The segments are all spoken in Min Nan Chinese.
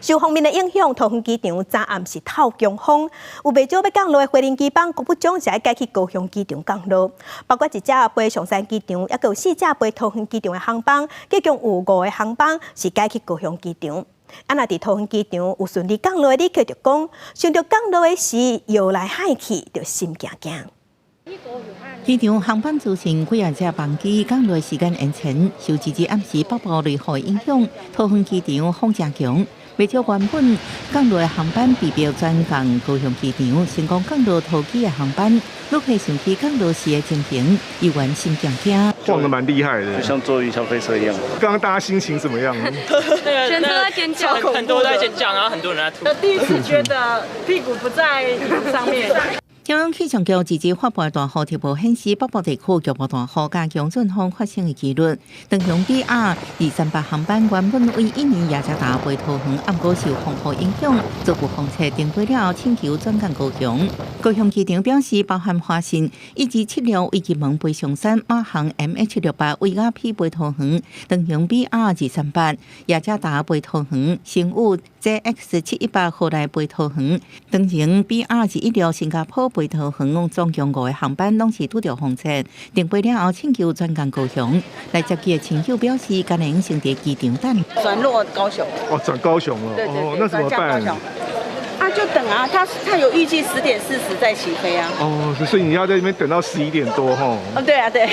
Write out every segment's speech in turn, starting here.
受鋒面的影響，桃園機場昨暗是透強風，有袂少欲降落的飛行機班，國不總是愛改去高雄機場降落。包括一隻飛松山機場，抑閣有四隻飛桃園機場的航班，總共有五個航班是改去高雄機場。啊，若佇桃園機場有順利降落的旅客就講，想著降落的時搖來晃去，就心驚驚。機場航班資訊幾仔隻班機降落時間延遲，受這日暗時北部雷雨影響，桃園機場風誠強，袂少原本降落的航班被迫轉降高雄機場，成功降落桃機的航班，旅客想起降落時的情形，猶原心驚驚。晃得蠻厲害的，就像坐雲霄飛車一樣。剛剛大家心情怎麼樣？全車在尖叫，很多在尖叫，然後很多人在吐。第一次覺得屁股不在椅子上面。中央氣象局這日發布大雨特報顯示，北部地區局部大雨佮強陣風發生的幾率。長榮 BR 238航班原本為印尼雅加達飛桃園，毋過受風雨影響，初步封測停飛了後，請求轉降高雄。高雄機場表示，包含華信176為金門飛松山、馬航 MH 68為雅痞飛桃園、長榮 BR 238雅加達飛桃園、星宇 JX 718荷蘭飛桃園、長榮 BR 216新加坡飛桃園，總共五個航班攏是拄著封測，停飛了後請求轉降高雄。來接機的親友表示，今年先佇機場等。轉落高雄。哦，轉高雄了。對對對。哦，那怎麼辦？啊，就等啊，他有預計10點40再起飛啊。哦，所以你要在那邊等到11點多吼。哦，對啊，對。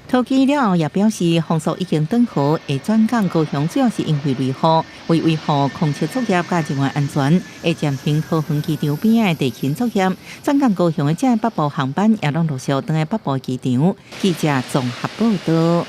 桃機了後也表示，風速已經轉好，會轉降高雄，主要是因為雷雨，為維護空測作業佮人員安全，會暫停桃園機場邊仔的地勤作業。轉降高雄的這北部航班也攏陸續轉來北部機場。記者綜合報導。